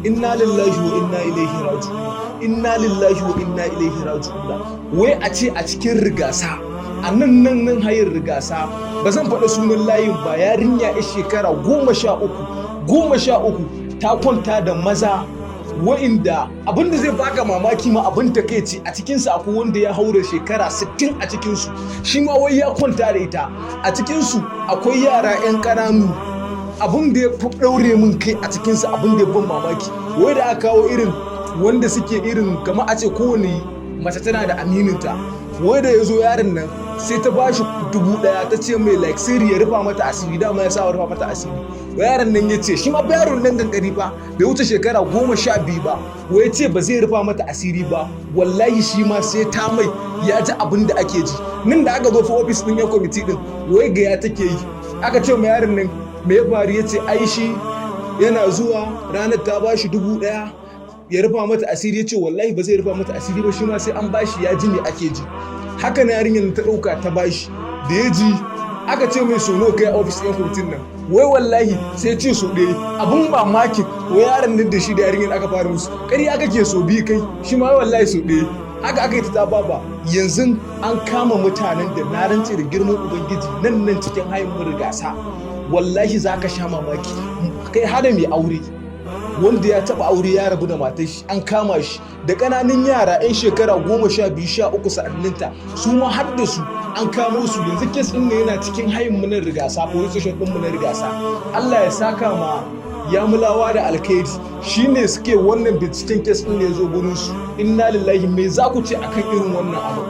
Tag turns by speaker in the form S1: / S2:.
S1: Inna lillahi wa inna ilaihi raji'un. Inna lillahi wa inna ilaihi raji'un. Wai a ce a cikin Rigasa, a nan nan nan hayin Rigasa, ba zan faɗa sunan layin ba, yarinya ya shekara 13, 13, ta kwanta da maza wa'inda abinda zai baka mamaki ma, abin takeici, a cikinsu akwai wanda ya haura shekara 60 a cikinsu, shi ma wai ya kwanta da ita. A cikinsu akwai yara 'yan ƙananu. Abin da ya fi ɗaure min kai a cikinsu, abin da ya ban mamaki, wai da aka kawo irin wanda suke irin kamar a ce kowane mace tana da amininta, wai da ya zo yaron nan sai ta bashi 1000, ta ce mai like sirri, ya rufa mata asiri. Dama ya sa rufa mata asiri. Wai yaron nan ya ce, shi ma yaron nan kankani fa, bai wuce shekara 12 ba, wai ya ce ba zai rufa mata asiri ba, wallahi shi ma sai ta mai ya ji abin da ake ji. Nan da aka zo fa ofis din yan kwamiti din, wai ga ya take yi. Aka ce ma yaron nan, me ya faru? Ya ce ai shi yana zuwa ranar ta bashi 1000 ya rufa mata asiri, ya ce wallahi ba zai rufa mata asiri ba, shi ma sai an bashi ya ji me ake ji. Haka na yarinyar ta ɗauka ta bashi, da ya ji, aka ce mai so nawa kai a ofis ɗin kwamitin nan? Wai wallahi sai ce so ɗaya. Abun mamakin, wai yaron nan da shi da yarinyar aka fara musu ƙarya kake, so biyu kai, shi ma wallahi so ɗaya. Haka aka yi ta baba. Yanzu an kama mutanen da na rantse da girman Ubangiji, nan nan cikin hayin mu Rigasa, wallahi za ka sha mamaki. Kai, hada mai aure wanda ya taba aure ya rabu da matar shi, an kama shi da ƙananan yara 'yan shekara 12, 13, sa'anninta, su ma har da su an kamo su. Yanzu case ɗin ne yana cikin hayin mu na Rigasa, police station ɗin mu na Rigasa. Allah ya saka ma Yamulawa da alkhairi, shine suke wannan binciken. Case ɗin ne ya zo gurin su. Inna lillahi. Me za ku ce akan irin wannan abu?